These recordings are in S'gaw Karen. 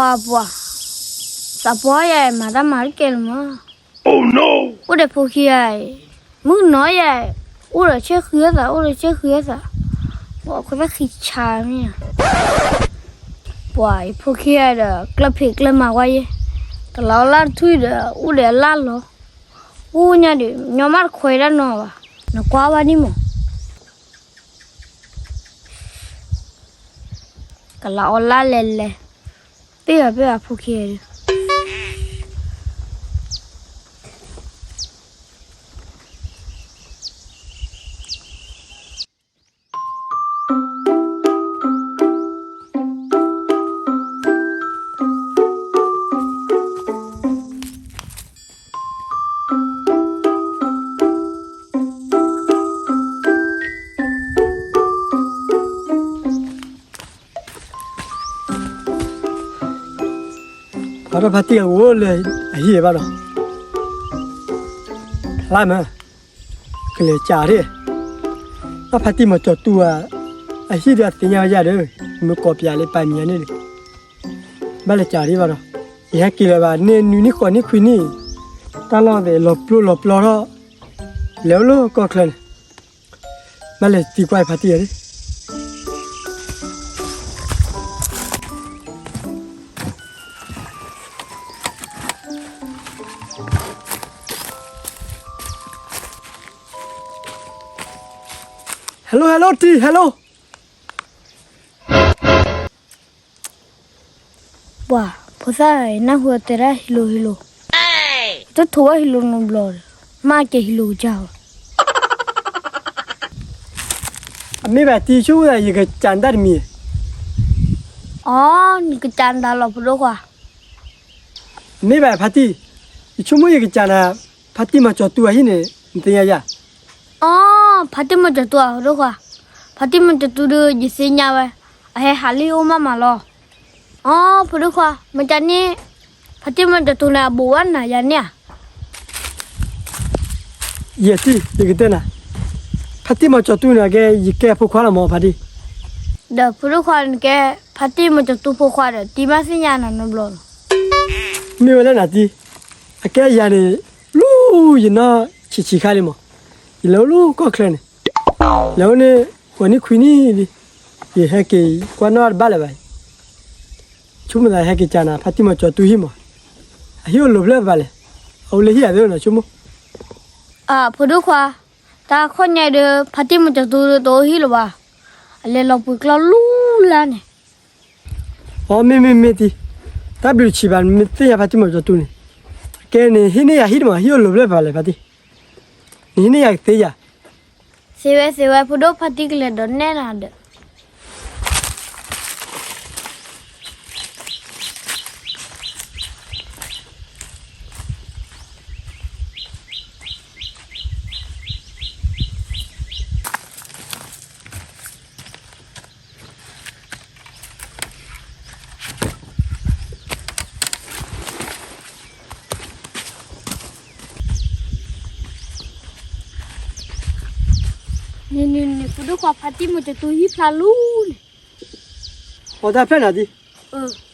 ပှၤပှၤ, သးပှၢ်ယဲ မၤတၢ်မၤတကဲလၢၤမး, အိၣ်ဒီးဖိခံဂၤအံၤ, မုၣ်ကနီၤယဲ, အိၣ်ဒီးဆဲဃုအသး အိၣ်ဒီးဆဲဃုအသး, ပှၤခိၣ်သၣ်ဃံဆါမ့ၢ်ဧါ, ပှၤအံၤဖိခံဂၤဒီး ကျၢၢ်ဖံးကျၢၢ်မၤဝဲယဲ, တလီၤလၢ်တထူၣ်ဒီး အိၣ်ဒီးအလၢ်လီၤ, အိၣ်ညါဒီး ညီမးတခွဲးတၢ်နီၤဘၣ်, နကွၢ်ဝဲဒ်မး ကလီၤအီၣ်လၢ်လဲၤလဲၤ, ပ့ၢ်ဘၣ်ပ့ၢ်ဘၣ်ဖိခံဂၤဒီး ပှၤဒီးဖါတံၢ်အအိၣ်လၢအဟံၣ်ဘၣ်ဒီး ဖျါမး, ကလဲၤကးထံၣ်, ဘၣ်ဖါတံၢ်မီၤကၠီၤတူၢ်ဧါ, အဟံၣ်ဒီးအသ့ၣ်ညါဝဲယၤဒီး မ့ၢ်ကိးပၠးလၢပာ်မံၤအန့ၣ်လံ, ဘၣ်လဲၤကးထံၣ်ဘၣ်ဒီး ယဟဲက့ၤလၢၤဘၣ် န့ၢ်နွံနံၣ်ဃိးနံၣ်ခွံနံၣ်, တၢ်လီၢ်သ့ၣ်လီၤပျိလီၤပျီထီၣ်, လဲၤအိၣ်လၢကီၢ်ချၢန့ၣ်, ဘၣ်လဲၤသံကွၢ်ဖါတံၢ်အီၤလံ Hello hello တံၢ် hello, ပှၤဖိသၣ်အံၤ နၢ်ဟူအတဲဒၣ်ဟံလိဟံလိ, တထူးဝဲဟံလိနီတဘျီဒီး မ့ၢ်ကဲဟံလိကစၢ်ဝဲ, အမ့ၢ်ဘၣ်တံၢ် ဆိကမိၣ်သး ယကစးနတၢ်တမံၤ, အီ နကစးနသးလီၤ ဖိဒိၣ်ခွါ မ့ၢ်ဘၣ်ဖါတံၢ်, ယဆိကမိၣ်ယကစးနၤ, ဖါတံၢ်မီၤကၠီၤတူၢ်အဟံၣ်န့ၣ် နသ့ၣ်ညါယၤ, အီ ဖါတံၢ်မီၤကၠီၤတူၢ်ဧါ ဖိဒိၣ်ခွါ, ဖါတံၢ်မီၤကၠီၤတူၢ်ဒီး ယသ့ၣ်ညါဝဲ, အဟဲဟးလံအိၣ်မးမးလီၤ, အီ ဖိဒိၣ်ခွါ မ့ၢ်တၢ်န့ၣ်, ဖါတံၢ်မီၤကၠီၤတူၢ်န့ၣ် အဘူးဝဲနၤယၤန့ၣ်ဧါ ယဲတံၢ် ယကတဲနၤ, ဖါတံၢ်မီၤကၠီၤတူၢ်န့ၣ် အကဲယကဲအဖိခွါလီၤမး ဖါတံၢ်, ဒီးဖိဒိၣ်ခွါန့ၣ်ကဲ ဖါတံၢ်မီၤကၠီၤတူၢ်ဖိခွါဒီး တံၢ်မးသ့ၣ်ညါနၤနီတဘျီလီၤ, မ့ၢ်ဝဲလၢနၤတံၢ်, အကဲယၤန့ၣ်, လူၤယနီၢ်ဆံးဆံးခါလံမး, ယလဲၤအိၣ်လၢကီၢ်ချၢန့ၣ်, လဲၤအိၣ်န့ၣ်, ဃိးနံၣ်ခွံနံၣ်လံ, ယဟဲက့ၤကွၢ်နီၣ်တဘၣ်လၢၤဘၣ် ဆိကမိၣ်သးဟဲက့ၤကးနၤ ဖါတံၢ်မီၤကၠီၤတူၢ်ဟံၣ်မး, အဟံၣ်အိၣ်လီၤဖျၢၣ်ပၤလဲၣ်, အအိၣ်လၢဟံၣ်အသ့နီၤ ဆိကမိၣ်, အဖိဒိၣ်ခွါ, တၢ်ခီၣ်ညါဒီး ဖါတံၢ်မီၤကၠီၤတူၢ်ဒီးတအိၣ်ဟံၣ်လၢၤဘၣ်, အလဲၤလီၤပှ့ၤကျီၢ်လူလၢ်န့ၣ်, အီ မ့မ့မ့ၢ်တံၢ်, တၢ်ဘျုးဆံးဘၣ် နမ့ၢ်သ့ၣ်ညါဖါတံၢ်မီၤကၠီၤတူၢ်န့ၣ်, ကဲန့ၣ် ဟံးန့ၢ်ယၤဟံၣ်တမး ဟံၣ်အိၣ်လီၤဖျၢၣ်ပၤလဲၣ်ဖါတံၢ်, နဟံးန့ၢ်ယၤကသ့ယၤ သ့ဝဲသ့ဝဲ ဖိဒိၣ်ဖါတံၢ်ကလဲၤဒိးနဲၣ်နၤဒီး န့ၣ်န့ၣ်န့ၣ် ဖိဒိၣ်ခွါဖါတံၢ်မီၤကၠီၤတူၢ်ဟံၣ်ဖျါလူလံ, အီ တၢ်ဖျါနၤတံၢ်,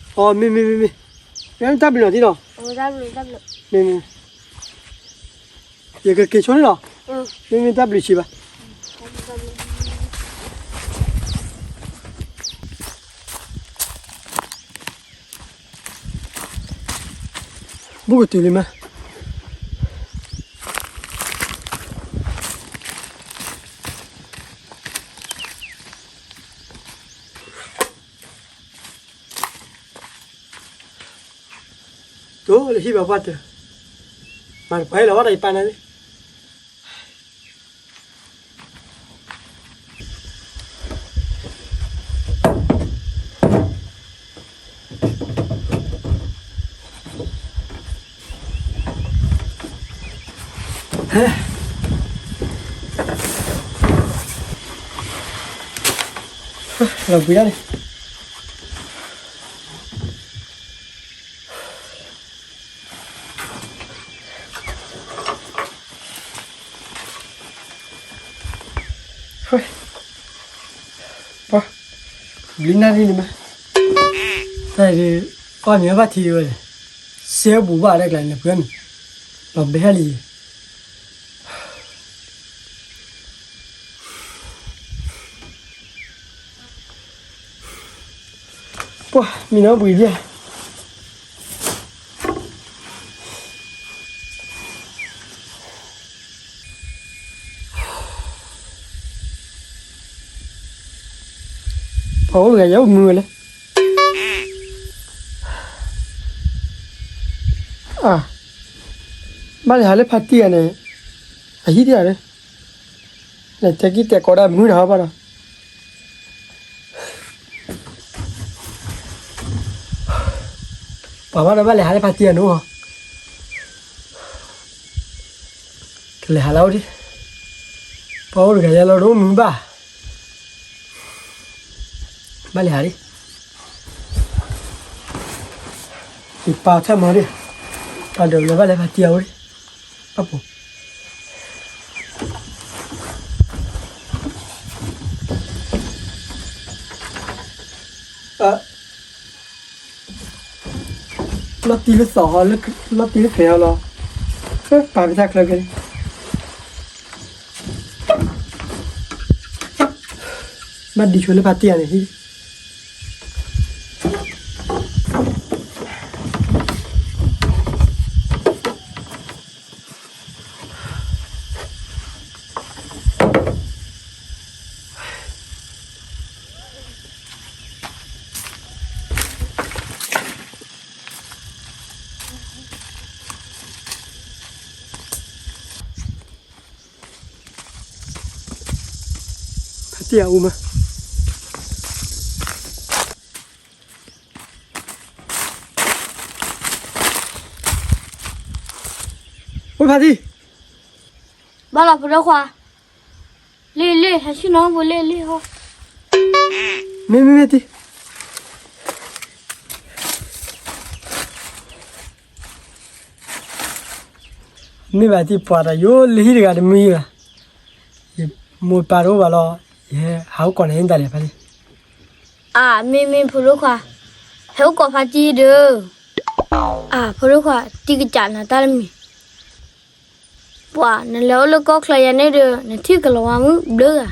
အီ မ့မ့မ့မ့မ့ၢ်, တၢ်ဘျုးနၤတံၢ်နီၤ, မ့မ့မ့ၢ် ယကက့ၤဆိန့ၣ်လီၤ, မ့မ့ၢ်တၢ်ဘျုးဆံးဘၣ်, ဘူးကတုၤလံမး တိၢ်လၢဟံၣ်ဘၣ်ပှၢ်တၢၢ်, မၤတပှဲၤလီၤဝဲဒီးယပာ်နၤလံ, လီၤဘှံးဒၣ်န့ၣ် ပှၤ ဘျံနၢ်ရံၣ်န့ၣ်မး တၢ်ဒုး ပှၤမံၤဘၣ်ထံးဝဲလဲၣ်, စဲဘူးဘၣ်တၢ်ကျါန့ၣ် ပှၤန့ၣ်, လီၤဘဲဟဲလံ, ပှၤမံၤနီဘှံးဒံး, ပှၤအိၣ်တဂၤယအိၣ်မုာ်ဝဲလဲၣ်. အၢ, ဘၣ်လဲၤဟးလၢဖါတံၢ်ဂၤန့ၣ်, အဟံၣ်တဂၤဒီး, လဲၤတဲကံၢ်တဲကိးဒၣ်မုၢ်နၤဟီဘၣ်ဒီး, ပှၤဘၣ်ဒီးဘၣ်လဲၤဟးလၢဖါတံၢ်ဂၤန့ၣ်, ကလဲၤဟးလၢအအိၣ်ဒံး, ပှၤအိၣ်တဂၤယလီၤဒိၣ်မုၢ်ဘၣ်, ဘၣ်လဲၤဟးဒံး, ယပာ်ထၢၣ်မီၤဒံး, ပာ်ဒိးလၢဘၣ်လဲၤဖါတံၢ်အအိၣ်ဒံး, ပၢ်ပိာ် လီၢ်တံၢ်လၢသီၣ်ဟီ, လီၢ်တံၢ်လၢဖဲးဟီလီၤ, ပာ်ဖဲတၢ်ချၢကဲ, ဘၣ်ဒံးဆိလၢဖါတံၢ်ဂၤန့ၣ်ဟံၣ် ဖါတံၢ်အူမး, အိၣ်ဖါတံၢ်, ဘၣ်လီၤဖိဒိၣ်ခွါ, လ့ၢ်လ့ၢ် ဟဲဆ့ၣ်နီၤဖိလ့ၢ်လ့ၢ်ဟီ, မ့ၢ်မ့ၢ်မ့ၢ်တံၢ် မ့ၢ်ဘၣ်တံၢ်ပှၤတၢ်ယိလၢဟံၣ်တဂၤတမုာ်ယံၤဘၣ်, ယမိၢ်ပၢ်တအိၣ်ဘၣ်လီၤ, ယဟဲဟးအိၣ်ကိးန့ၣ်ဟံၣ်တၢ်လဲၣ်ဖါတံၢ်, အၢ မ့ၢ်မ့ၢ်ဖိဒိၣ်ခွါ, ဟဲအိၣ်ကိးဖါတံၢ်ဒီး, အၢ ဖိဒိၣ်ခွါ တံၢ်ကစၢ်နၤတၢ်တမံၤ, ပှၤနလဲၤအိၣ်လၢကီၢ်ချၢယၤန့ၣ်ဒီး နထံၣ်ကလီၤဝါမုၣ်ဘျုးဂၤ,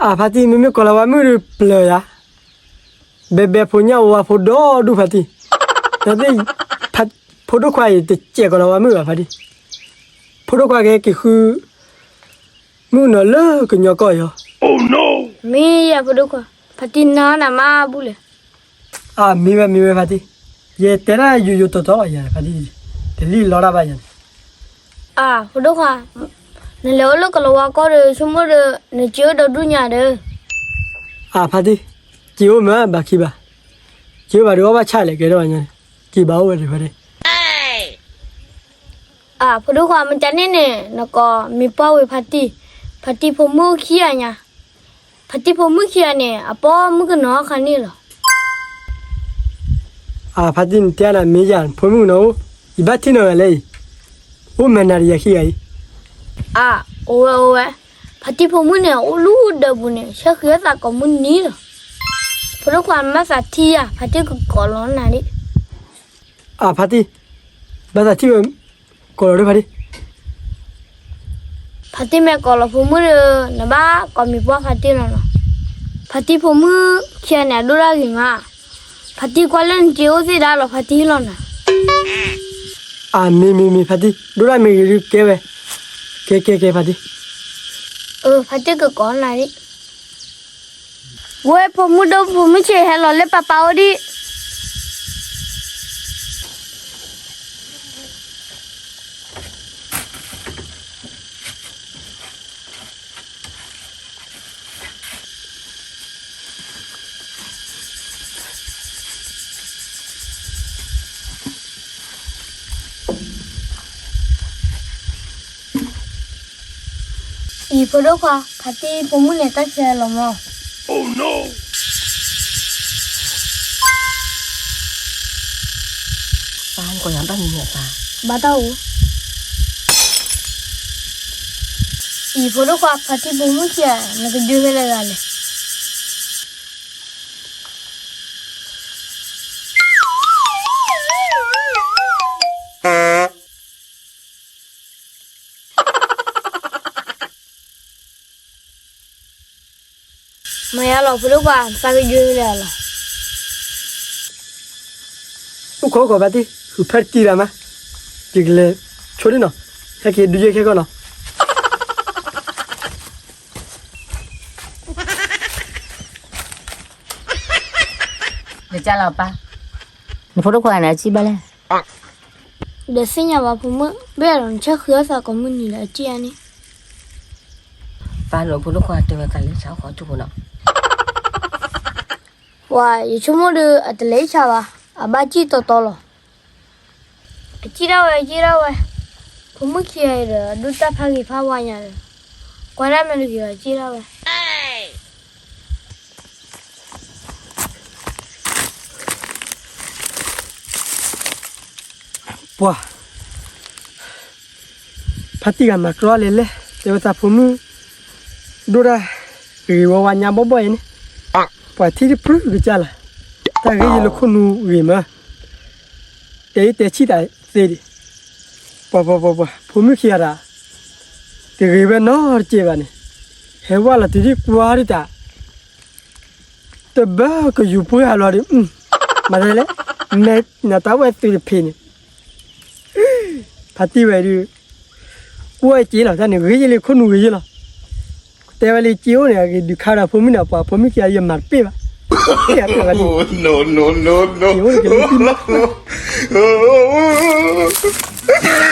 အၢ ဖါတံၢ် မ့မ့ၢ်ကလီၤဝါမုၣ်ဒီးပျၢၤယၤ ဘဲဘဲဖိညၣ်ဝါဖိဒီဒူၣ်ဖါတံၢ်, ဒီးသ့ၣ် ဖိဒိၣ်ခွါအံၤ တစဲးကလီၤဝါမုၣ်ဘၣ်ဖါတံၢ်, ဖိဒိၣ်ခွါကဟဲက့ၤဃု မုၣ်ကနီၤလၢကညီကီၢ်အံၤ, မ့ၢ်ယၤဖိဒိၣ်ခွါ, ဖါတံၢ်နၤနၤမးဘူၣ်လဲၣ်, အၢ မ့ၢ်ဝဲမ့ၢ်ဝဲဖါတံၢ်, ယတဲဒၣ်ယိယိတီတီယၤဖါတံၢ်, တလံၣ်လီတၢ်ဘၣ်ယၤန့ၣ်, အၢ ဖိဒိၣ်ခွါ, နလဲၤအိၣ်လၢကလီၤဝါကီၢ်ဒီး ဆိကမိၣ်ဒီး နစ့အိၣ်ဒီဒူၣ်ညါဒီး, အၢ ဖါတံၢ်, စ့အိၣ်မ့ၢ်ဘၣ်ခံဘၣ်, စ့အိၣ်ဘၣ်ဒီးအီၣ်ဘၣ်ဆၣ်လဲၣ်ကဲထီၣ်ဘၣ်ညါန့ၣ်, စ့ဘၣ်အိၣ်ဝဲဒၣ်ဖါတံၢ် အၢ ဖိဒိၣ်ခွါ မတၤန့ၣ်န့ၣ် နကိးမံၤပှၢ်ဝဲဖါတံၢ်, ဖါတံၢ်ဖိမုၣ်ခံဂၤညါ, ဖါတံၢ်ဖိမုၣ်ခံဂၤန့ၣ် အပိာ်မုၣ်ကနီၤခါန့ၣ်လီၤ, အၢ ဖါတံၢ် နတဲနၤမ့ၢ်ယၤ ဖိမုၣ်ကနီၤအိၣ်, ယဘၣ်ထံၣ်နီၤဂၤလဲၣ်အံၤ, အိၣ်မၤနၤဒီးယၤခံဂၤအံၤ, အၢ အိၣ်ဝဲအိၣ်ဝဲ, ဖါတံၢ်ဖိမုၣ်န့ၣ် အိၣ်လူၢ်ဒီးပူၤန့ၣ် ဆၢဃံအသးကိးမုၢ်နံၤလီၤ, ဖိဒိၣ်ခွါ နဘၣ်သးထံၣ်ယၤ ဖါတံၢ်ကကိးလီၤနၤဒၣ် အၢ ဖါတံၢ်, ဘၣ်သးထံၣ်ဝဲ, ကိးလီၤဒၣ်ဖါတံၢ်, ဖါတံၢ်မ့ၢ်ကိးလီၤဖိမုၣ်ဒီး နဘၣ်ကိးမံၤပှၢ်ဖါတံၢ်လီၤနီၤ, ဖါတံၢ်ဖိမုၣ်ခံဂၤန့ၣ် အဒိၣ်တၢ်ဂ့ၤမး, ဖါတံၢ်ကွၢ်လၢနစ့အိၣ်သ့ၣ်ဒၣ်လီၤ ဖါတံၢ်လီၤနီၤ, အၢ မ့ၢ်မ့ၢ်မ့ၢ်ဖါတံၢ် ဒိၣ်တၢ်မ့ၢ်ဂ့ၤဒုးကဲဝဲ, ကဲကဲကဲဖါတံၢ်, အၢ ဖါတံၢ်ကကိးနၤဒၣ် ဝဲဖိမုၣ်ဒိၣ်ဖိမုၣ်ဆံးဟဲလီၤလၢပၢ်ပၢ်အိၣ်ဒံး, အံၤ ဖိဒိၣ်ခွါ ဖါတံၢ်ဖိမုၣ်န့ၣ် တၢ်ဆဲးလီၤမး, ပၢ်ကီးယၤဘၣ်မံၤန့ၣ်ပၢ်, ဘၣ်တၢ်အိၣ်, အံၤ ဖိဒိၣ်ခွါ ဖါတံၢ်ဖိမုၣ်ခံဂၤ နကဒုးဖဲလဲၣ်ဂၤလဲၣ်. မ့ၢ်ယါလီၤ ဖိဒိၣ်ခွါ သးကယွဲလဲၣ်လီၤ. အိၣ်ခိးခိးဘၣ်တံၢ် ဟုးဖးတံၢ်တၢ်မး, ယကလဲၤဆိဒ်နီၤ, ဟဲက့ၤဒုးယဲၢ်ခဲကီၢ်နီၤ. နကလီၤပၢ်, နဖိဒိၣ်ခွါန့ၣ် အစံၣ်ဘၣ်လဲၣ်. ဒီးသ့ၣ်ညါဘၣ်ဖိမုၣ်, ဘၣ်ဒီးနဆၢဃုအသးကိးမုၢ်နံၤလၢအစံၣ်အါန့ၣ်. ပၢ်နဖိဒိၣ်ခွါတဲဝဲကလဲၤဆါဃီကၠိဖိနီၤ. ပှၤ ယဆိကမိၣ်ဒီး အတလဲၤဆါဘၣ်, အဘၣ်စံၣ်တီတီလီၤ. အစံၣ်ဒၣ်ဝဲ အစံၣ်ဒၣ်ဝဲ, ဖိမုၣ်ခံဂၤအံၤဒီး အဒိၣ်တၢ်ဖးဂ့ၤဖးဝါညါဒီး, ကွၢ်ဒၣ်မ့ၢ်တဂ့ၤဘၣ် အစံၣ်ဒၣ်ဝဲ. ပှၤ ဖါတံၢ်ဂၤမၤကြီလဲၣ်လဲၣ် တဲဝဲသးဖိမုၣ် ဒိၣ်တၢ် ဂ့ၤဝါဝါညါဘီဘီအံၤန့ၣ်, ပှၤထံၣ်တပြုၢ်ကစၢ်လၢ်, တၢ်ဂ့ၢ်ယလိာ်ခိၣ်နူာ်ဂ့ၤမး, တဲအံၤတဲဆံၣ်တၢ်သ့ဒံး, ပှၤပှၤပှၤပှၤ ဖိမုၣ်ခံဂၤတၢ် တဂ့ၤဝဲနီတကဲးဘၣ်န့ၣ်, ဟဲဝဲလီၤတုၤဒံးကွၢ်ဒံးတၢ် တဘၣ်ကယူၤပှၢ်လီၤဒီး, မၤဒ်လဲၣ်, မဲာ်နတၢ်ဝဲသုးတဖံးန့ၣ်, ဖါတံၢ်ဝဲဒုး, ကွၢ်က့လီၤ တၢ်န့ၣ် ဂ့ၤယဲလံ ခိၣ်နူာ်ဂ့ၤယဲလီၤ, တဲဝဲလံ က့အိၣ်န့ၣ် အဂ့ၤဒုးခါဒီးဖိမုၣ်န့ၣ် ပှၤဖိမုၣ်ခံဂၤ ယမၤတပ့ၢ်ဘၣ်, ပ့ၢ်ဘၣ်, က့အိၣ်န့ၣ် ကလၢတံၢ်မး, အ